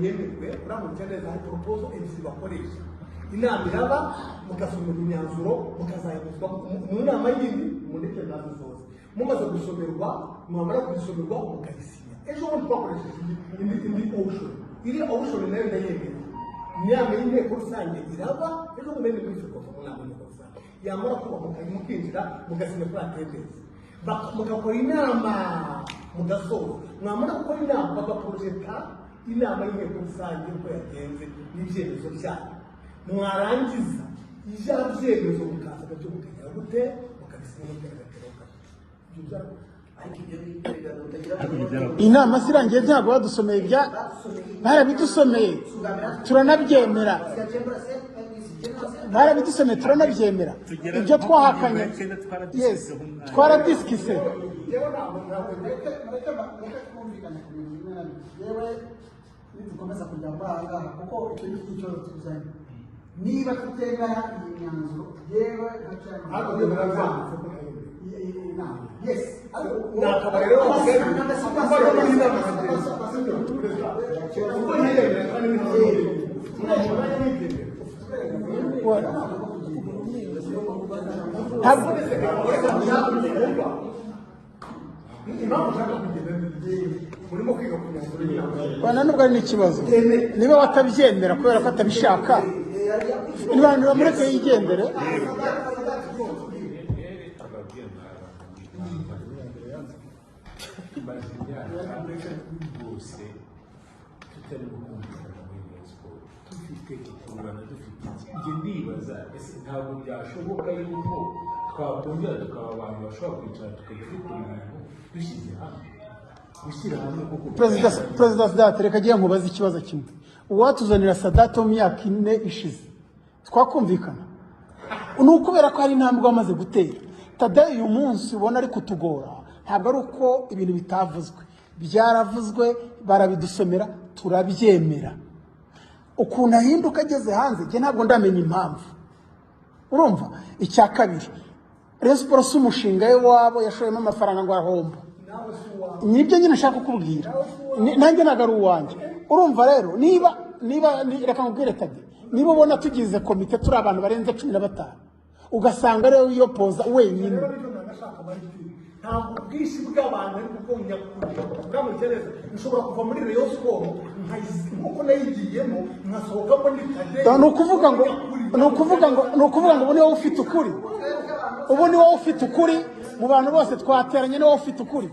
Yemerwe uramutse neza, hari proposal ebyiri bakoresha. Inama iraba, mugasomerwa imyanzuro, mukazayemezwa mu nama yindi. Mundeke nazisoza. Mumaze gusomerwa, mwamara kuzisomerwa mukayisinya. Ejo bundi twakoresheje indi option. Iriya option nayo ndayemera. Inama y'inteko rusange iraba ejo bundi ni kuri FERWAFA. Mu nama y'inteko rusange yamara kuba, mukinjira, mugasinya kuri attendance, mugakora inama, mugasoza. Mwamara gukora inama, bagaprojeta inama y'inteko rusange uko yagenze n'ibyemezo byayo. Mwarangiza ibya byemezo, mukaza nabyo, mukagera gute, mukabisinya, mukagatera. Ibyo byarakozwe. Ariko ibyo ngibyo biganiro utagira. Inama se irangiye, ntabwo badusomeye ibya, barabidusomeye turanabyemera. Barabidusomeye turanabyemera. Ibyo twahakanye, yes, twaradisikise. Yewe, ntabwo Mureke twumvikane ku bintu bimwe na bimwe. Yewe, nidukomeza kujya muri aha ngaha, kuko icyo ni ikibazo tuzanye, niba tutemera iyi myanzuro, yewe nka chairman Ariko ibyo barabyanditse ko ntayemera. Iyi nama, yes, ariko Ni akabari rero kuko rero muri inama zigenda, kuko ntiyemera kandi ntibyemera. Ntabwo Impamvu ushaka kugenda, murimo kwiga ku myanzuro y'inama. Rwanda nubwo ari n'ikibazo, niba batabyemera kubera ko atabishaka, niba bamureke yigendere. Ababyeyi tumaze imyaka rwose tutarimo kumvikana muri Rayon Sports, dufite gukururana, dufite iki. Njye ndibaza, ese ntabwo byashoboka yuko twakongera tukaba abantu bashobora kwicara, tukajya dukora ibintu dushyize hamwe, gushyira hamwe koko? Perezida Sadate, reka agiye nkubaze ikibazo kimwe. Uwatuzanira Sadate mu myaka 4 ishize twakumvikana? Ni ukubera ko hari intambwe wamaze gutera. Tadeyo uyu munsi ubona ari kutugora, ntabwo ari uko ibintu bitavuzwe. Byaravuzwe, barabidusomera, turabyemera. Ukuntu ahinduka ageze hanze, njye ntabwo ndamenya impamvu. Urumva, icya kabiri, Rayon Sports si umushinga we wabo yashoyemo amafaranga ngo arahomba. Nibyo nyine nshaka kukubwira. Nanjye ntabwo ari uwanjye. Urumva rero, niba reka nkubwire Tade, niba ubona tugize komite turi abantu barenze 15, ugasanga rero iyo poza wenyine. Rero nibyo nagashaka mariti. Ntabwo ubwinshi bw'abantu ari bwo nyakuri. Uramutse neza, nshobora kuva muri Rayon Sports nk'uko nayigiyemo, nkasohokamo ndi Tadeyo. Ni ukuvuga ngo ubu ni wowe ufite ukuri, ubu ni wowe ufite ukuri. Mu bantu bose twateranye, ni wowe ufite ukuri.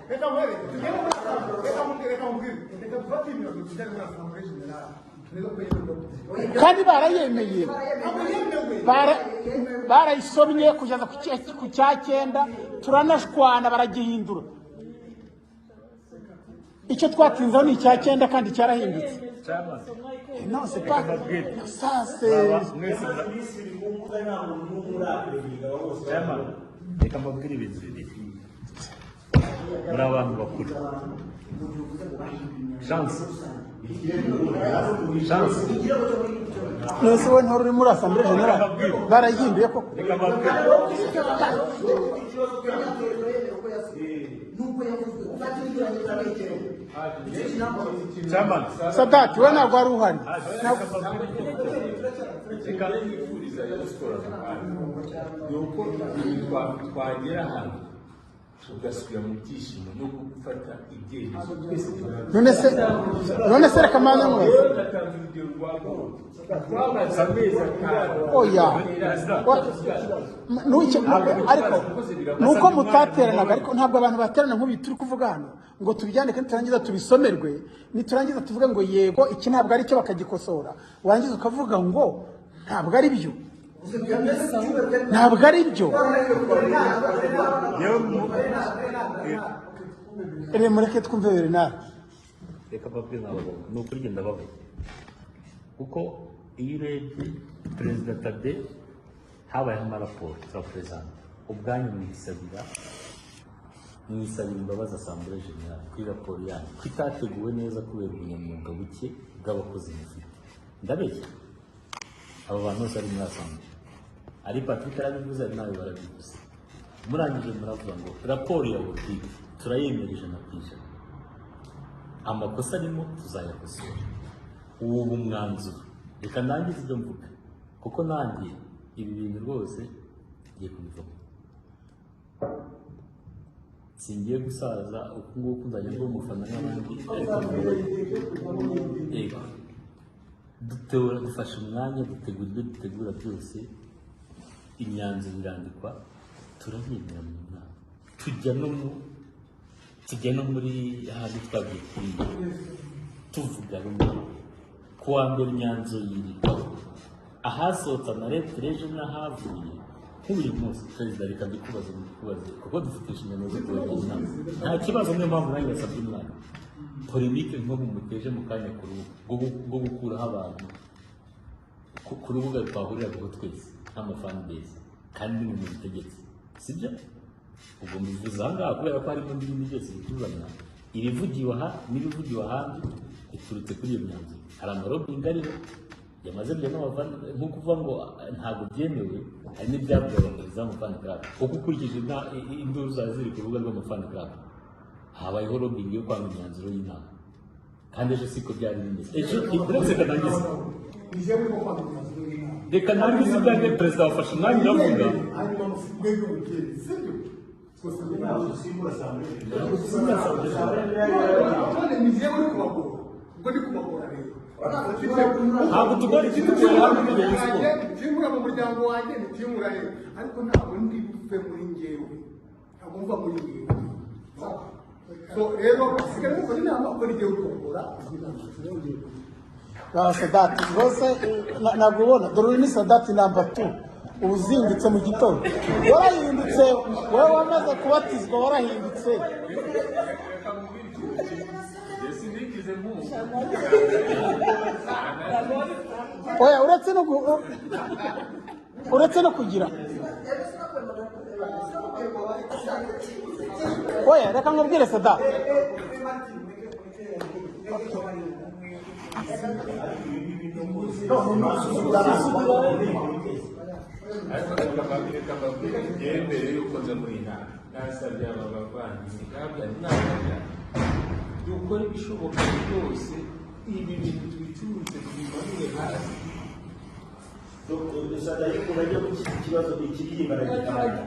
Reka nkwereke, tugere muri assemblée. Reka nkubwire, reka dufate imyanzuro, tujyane muri assemblée générale, turebe ko yemerwa. Kandi barayemeye. Ntabwo yemewe. Barayisomye kugeza ku cya cyenda, turanashwana, baragihindura. Icyo twatsinzeho ni icya cyenda, kandi cyarahindutse. Non, c'est pas ça, c'est Chairman, reka mbabwire ibintu bibiri. Muri abantu bakuru, Chance, Chance. None wowe ntore uri muri assemblée générale, barayihinduye koko? Reka mbabwire. Nuko yavuzwe ufate n'icyo. Chairman. Sadati, we ntabwo wari uhari. Reka mbabwire. Reka Yifuriza Rayon Sports aka kanya ni uko ibi twagera hano tugasubira mu byishimo no gufata ibyemezo twese. None se reka mbanze nkubaze. Natanze urugero rwa Goro, twamaze amezi 5. Oya. Ariko ni uko mutateranaga, ariko ntabwo abantu baterana nk'ubu turi kuvuga hano ngo tubyandike, niturangiza tubisomerwe, niturangiza tuvuge ngo yego, iki ntabwo ari cyo, bakagikosora, warangiza ukavuga ngo ntabwo ari byo, ntabwo ari byo. Yewe. Rero mureke twumve Bernard. Reka mbabwire n'abagabo, ni ukuri genda bavuga, kuko iyo urebye Perezida Tade, habayeho amaraporo turaperezanta, ubwanyu mwisabira imbabazi assemblée générale kuri raporo yanyu ko itateguwe neza kubera ubunyamwuga buke bw'abakozi mufite. Ndabeshya? Aba bantu bose bari muri assemblée, ari Patrick arabivuze, ari nawe barabivuze. Murangije muravuga ngo raporo ya audit turayemera 100%. Amakosa arimo tuzayakosora. Ubu mwanzuro, reka ndangize ibyo mvuga, kuko nanjye ibi bintu rwose ngiye kubivamo. Singiye gusaza uku nguku, nzajya mba umufana nk'abandi, ariko yego dutora, dufashe umwanya, dutegura ibyo dutegura byose, imyanzuro irandikwa, turayemera mu nama, tujya no muri handi twagiye kwiga tuvuga rumwe. Ku wa mbere imyanzuro yirirwaho, ahasohotse ama lettre ejo n'ahavuye nk'uyu munsi. Perezida, reka mbikubaze kuko dufite inshingano zo kubagira inama. Nta kibazo, niyo mpamvu nanjye nasabye umwanya. Polémique nk'ubu muteje mu kanya ku rubuga rwo gukuraho abantu ku rubuga twahuriragaho twese nk'ama fan base, kandi ni mu butegetsi, sibyo? Ubwo mbivuze aha ngaha kubera ko harimo n'ibindi byose bituzana. Ibivugiwe aha n'ibivugiwe ahandi biturutse kuri iyo myanzuro. Hari ama lobbying ariho yamaze kujya n'abafana, nko kuvuga ngo ntabwo byemewe. Hari n'ibyabwiwe abaperezida b'ama fan club, kuko ukurikije induru zari ziri ku rubuga rw'ama fan club, habayeho lobbying yo kwanga imyanzuro y'inama, kandi ejo siko byari bimeze. Ejo, uretse kadangiza. Nije urimo kwanga imyanzuro y'inama. Reka nangize ibyanjye. Perezida wafashe umwanya uravuga. Hanyuma mwebwe mubyeyi, sibyo? Twese none nije uri kubagora, ubwo ndi kubagora rero. Ntabwo tugora, ikitugora hano ni Rayon Sport. Ntimura mu muryango wanjye, ntimura he, ariko ntabwo ndi buve muri njyewe, ntabwo mva muri njyewe. So rero sigara mukora inama, ubwo ni njyewe uri kubagora. Ba Sadati rwose, ntabwo ubona, dore uyu ni Sadati number 2. Uba uzindutse mu gitondo, warahindutse wowe, wamaze kubatizwa, warahindutse. Reka mubwire ikintu kimwe, njye sinigize nkumva. Oya, uretse no kugira, oya, reka nkubwire, Sadati. Ariko reka mbabwire, njyewe mbere y'uko nza muri iyi nama nasabye aba bavandimwe, ndababwira nti inama, dukore ibishoboka byose, ibi bintu tubicuruze, tubimanure hasi. Sadayiko bajya gukiza ikibazo ikiririmba aragikanda,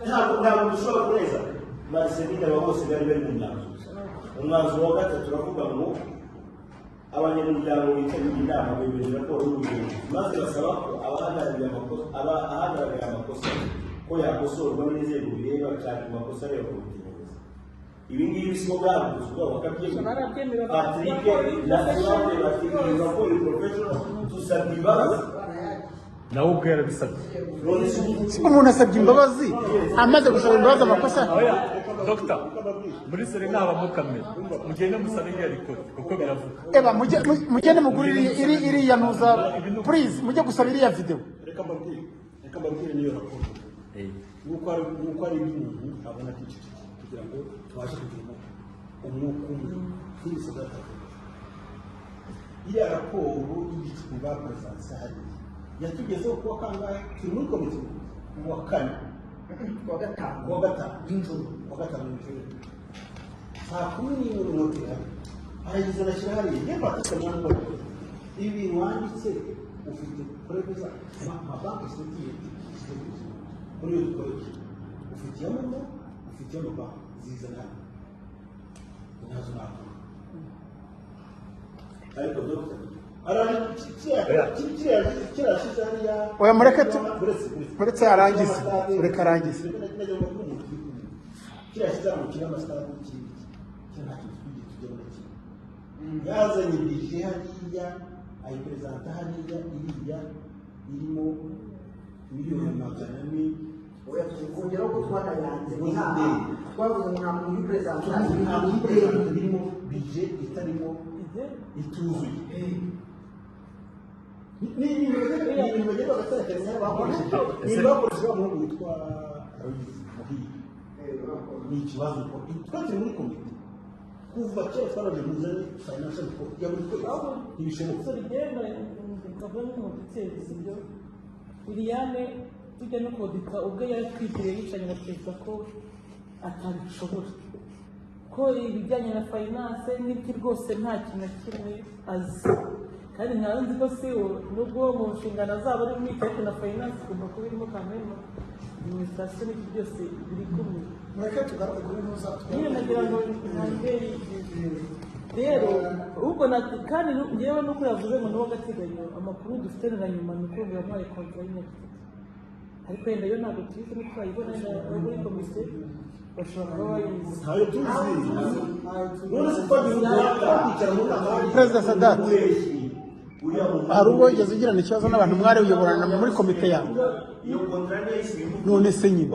ntabwo dushobora kureza Marceline. Aba bose bari mu myanzuro. Umwanzuro wa gatatu uravuga ngo abanyamuryango bitabiriye inama bemeje raporo y'ubugenzuzi, maze basaba ko abahagarariye amakosa, ahagaragaye amakosa ko yakosorwa n'inzego bireba, cyane mu makosa areba komite nyobozi. Ibi ngibi siko bwavuzwe ubwabo bakabyemera. Barabyemera. Patrick na Claude bati iyi raporo ni professional, tusabye imbabazi. Nawe ubwe yarabisabye. None se ubu Umuntu asabye imbabazi, amaze gusaba imbabazi amakosa. Oya dogita, muri Serena habamo kamera, mugende musabe iriya record kuko biravuga. Eba mugende mugure iriya ntuza, please, mujye gusaba iriya video. Reka mbabwire niyo raporo nuko ari iby'umuntu abona akicecekeye kugira ngo tubashe kugira umwuka umwe kuri Sadata. Iriya raporo y'igicumbi baperesanse hariya yatugezeho kuwa kangahe? Turi muri komite mu wa kane. Kuwa gatanu. Kuwa gatanu. Nijoro. Kuwa gatanu nijoro saa 11 n'iminota ihari, arageze arashyira hariya. Niyo Patrick mwana, ibi bintu wanditse ufite preuve za amabanki statement kuri iyo dukoresha, ufite iya MoMo, ufite iy'amabanki, zizana hano, ntazo nakora. Ariko dogita Kiriya hariya. Oya, muretse arangize, mureke arangize. Kiriya kizamu kirimo amasitade n'ikindi kiriya, nta kintu twigeze tujyamo na kimwe. Yazanye budget hariya, ayiperezanta hariya, iriya irimo miliyoni 400. Oya, kongeraho ko twanayanze. Twavuze ngo nta muntu uri perezida. Nta muntu perezanta, birimo budget itarimo, ituzuye. Ni ibintu bagenda bagatekereza. Bakoresheje, ni ibintu bakoresheje wa muhungu witwa Aloyizi Muhire. Ni ikibazo ko twe turi muri komite kuva kera, twaraje muzanye financial report ya buri kwezi, ntibishoboka. Rigenda rikava n'umuditeri, sibyo? Liliane tujya no kodika ubwe yaratwigiriye, yicaranye na perezida ko atabishobora. Ko ibijyanye na finance n'ibyo rwose nta kintu na kimwe azi, kandi ntawe nzi ko CEO, nubwo mu nshingano zabo ari muri, ariko na finance igomba kuba irimo kameme, administration n'ibyo byose biri kumwe. Mureke tugaruke kuri ntuza. Nyine nagira ngo ntange rero ubwo na kandi ngewe nuko yavuze ngo ni uw'agateganyo, amakuru dufite na nyuma ni uko ngo yamuhaye contrat y'imyaka 3, ariko yenda yo ntabwo tuyizi, ntitwayibona. Yenda abo muri komite bashobora kuba bayizi. Ntayo tuzi. None se twagize ubuhanga kwicara mu nama? Perezida Sadat. Uriya muntu Hari ubwo wigeze ugirana ikibazo n'abantu mwari uyoborana muri komite yawe? Iyo contrat niyo yishyuye. None se nyine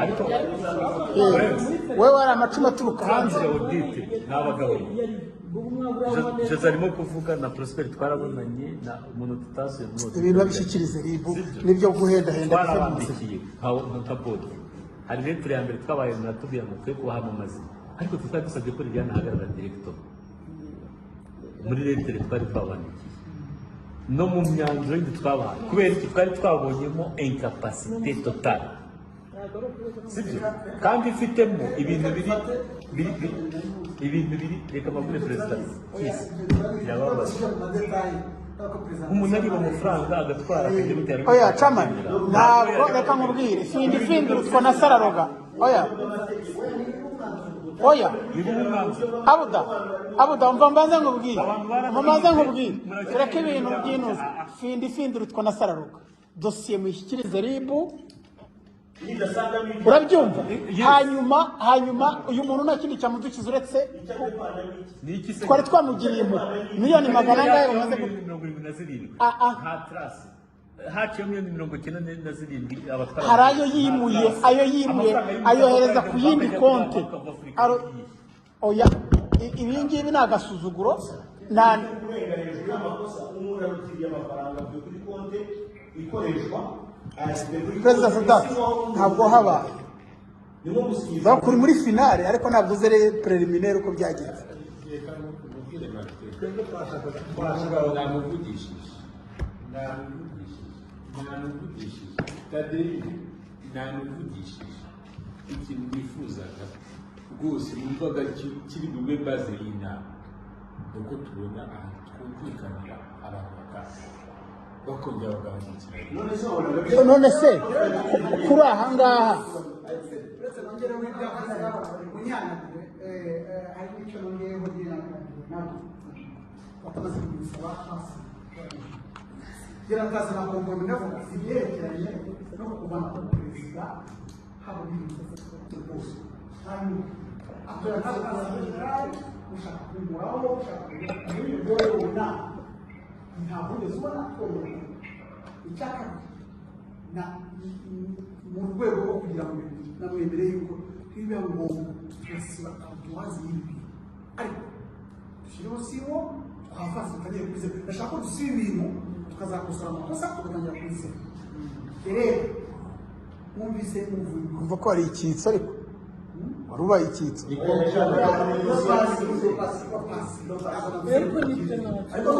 Ariko wowe wari amacumu aturuka hanze. Turangije audit n'abagabo. Jose arimo kuvuga na Prosper, twarabonanye na umuntu tutasuye muri audit. Ibintu babishyikirize RIB nibyo guhendahenda. Twarabandikiye nka board. Hari lettre ya mbere twabaye, muratubwira ngo twe kubaha amazina, ariko tutari dusabye ko Liliane ahagarara director. Muri lettre twari twabandikiye no mu myanzuro yindi twabahaye, kubera iki? Twari twabonyemo incapacité totale, sibyo? Kandi ifitemo ibintu biri ibintu biri. Reka mbabwire, perezida, kisi birababaza umuntu ariba amafaranga agatwara akajya gutera. Oya chairman, ntabwo, reka nkubwire, findi findi urutwa na sararoga. Oya, oya. Niba umwanzuro Abuda, Abuda, umva mbanze nkubwire, umva mbanze nkubwire, tureke ibintu by'inuze. Findi findi urutwa na sararoga. Dosiye muyishyikirize RIB, urabyumva? Hanyuma uyu muntu nta kindi cyamudukiza uretse Ni iki se? Twari twamugiriye impuhwe, miliyoni magana angahe bamaze 77. Ah, ah. Nta trace. Haciyeho miliyoni 97 abatwara. Hari ayo yimuye, ayo yimuye ayohereza ku yindi konti. Oya, ibi ngibi ni agasuzuguro nta Kurenga hejuru y'amakosa, umuntu arutiriye amafaranga avuye kuri konti ikoreshwa ayashyize kuri Perezida konti Sadat, isinywaho. Ntabwo habaye Ni nko gusinya. Bakuri muri finale, ariko ntabwo uzi préliminaire uko byagenze. Reka mubwire Martin, twebwe twashakaga, namuvugishije Tadeyo, namuvugishije. Ikintu nifuzaga rwose, numvaga kiri bube base y'inama, ni uko tubona ahantu twumvikanira, abantu bakaza bakongera bagahagurukira. None se wabonaga None se kuri aha ngaha? Uretse nongereho ibyo avuze, munyanagure, hari n'icyo nongeyeho nabyo batamaze kubisaba hasi geratazi na kompromis. Ndavuga ibyerekeranye no kuvana ku perezida haba n'ibintu rwose. Hanyuma atora nka général, ushaka kumuraho, ushaka wowe inama, ntabwo wigeze ubona twongera. Icya kabiri, na mu rwego rwo kugira ngo namwemere yuko nibiba ngombwa turasiba ardoise y'ibi bintu, ariko dushyireho siwo twafashe tutangiye kuri zero. Ndashaka ko dusiba ibintu, tukazakosora amakosa, tugatangira kuri zero. Rero mwumvise muvunyi. Kumva ko hari icyitso, ariko wari ubaye icyitso. Ariko nibyo ntabwo. Ariko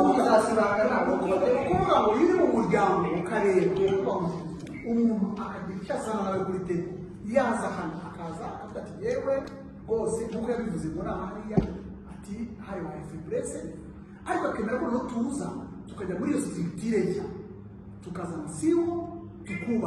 kuvuga ngo iyo uri mu muryango ukareba umuntu akagira icyo asana nawe kuri table, yaza hano akaza akavuga ati yewe rwose, nk'uko yabivuze mu nama hariya, ati hari wa faiblesse, ariko akemera ko noneho tuza tukajya muri iyo structure nshya, tukazana siwo, tukubaka.